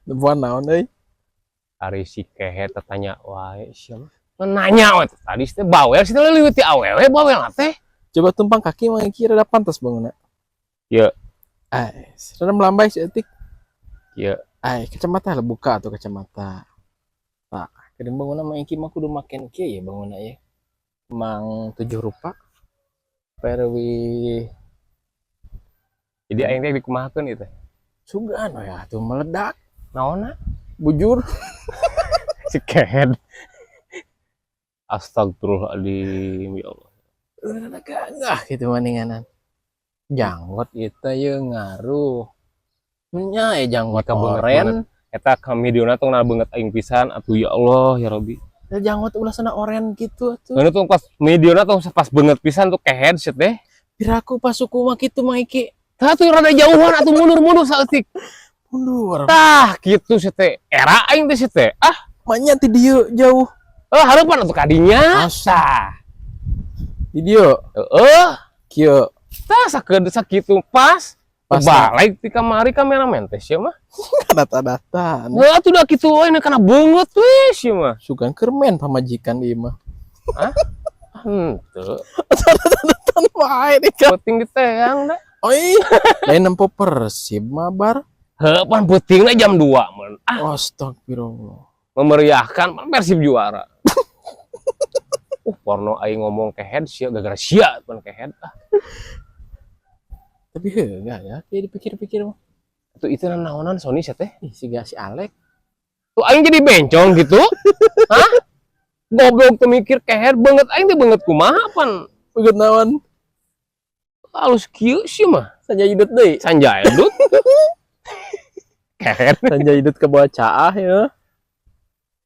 Nempoan naon euy? Ari si kehe tanya wae sia mah. Nanya we tadi teh bawel sih teh, leuwih ti awewe bawel teh. Coba tumpang kaki mah kira rada pantas bangunna. Ieu. Ay, rada melambai saeutik. Ieu. Ay, kacamata lah, buka tuh kacamata. Tah, geuning bangunna mah iki mah kudu maken kieu ya bangunna ya. Mang tujuh rupa. Perwi. Jadi aing teh dikumahakeun ieu teh? Sugan we atuh meledak. Naonna? Bujur. Si kehed. Astagfirullahaladzim, ya Allah. Rada gagah gitu maninganan. Janggot itu ye ngaruh. Nya ya janggot Jika beungeut oren. Eta ka videona tong na beungeut aing pisan atuh, ya Allah ya Rabbi. Ya, janggot ulah sana oren gitu atuh. Ngeuneuh tuh pas videona tuh pas beungeut pisan tuh kehed sih teh. Piraku pas suku mah kitu mah iki. Tah tuh rada jauhan atuh, mundur-mundur saeutik. Mundur. Tah kitu sih teh. Era aing teh sih teh. Ah, Manya ti dieu jauh. Eh, hareupan atuh kadinya. Asa. Tah. Di dieu. Heeh. Kieu. Tah sakeun sakitu pas. Pas. Balik ti kamari kameramen teh sia mah. Data-data. Heuh atuh da kitu we kana beungeut we sia mah. Sugan keur men pamajikan ieu mah. Henteu. Tan wae deh kan. Penting diteang da. Oi, lain nempo Persib mabar. Heuh, pan peutingna jam 2 mun. Ah, Astagfirullah. Memeriahkan pan Persib juara. Porno aing ngomong kehed sia gara-gara sia pan kehed ah. Tapi heuh enggak ya, kayak dipikir-pikir mah. Itu naonan Sony sia teh. Ih, siga si Alek. Tuh aing jadi bencong gitu. Hah? Goblok tuh mikir kehed beungeut aing teh beungeut kumaha pan? Beungeut naon? Halus kieu sih mah. Sanjay Idut deui. Sanjay Dut. Kehed. Sanjay Idut ke bawah caah ya.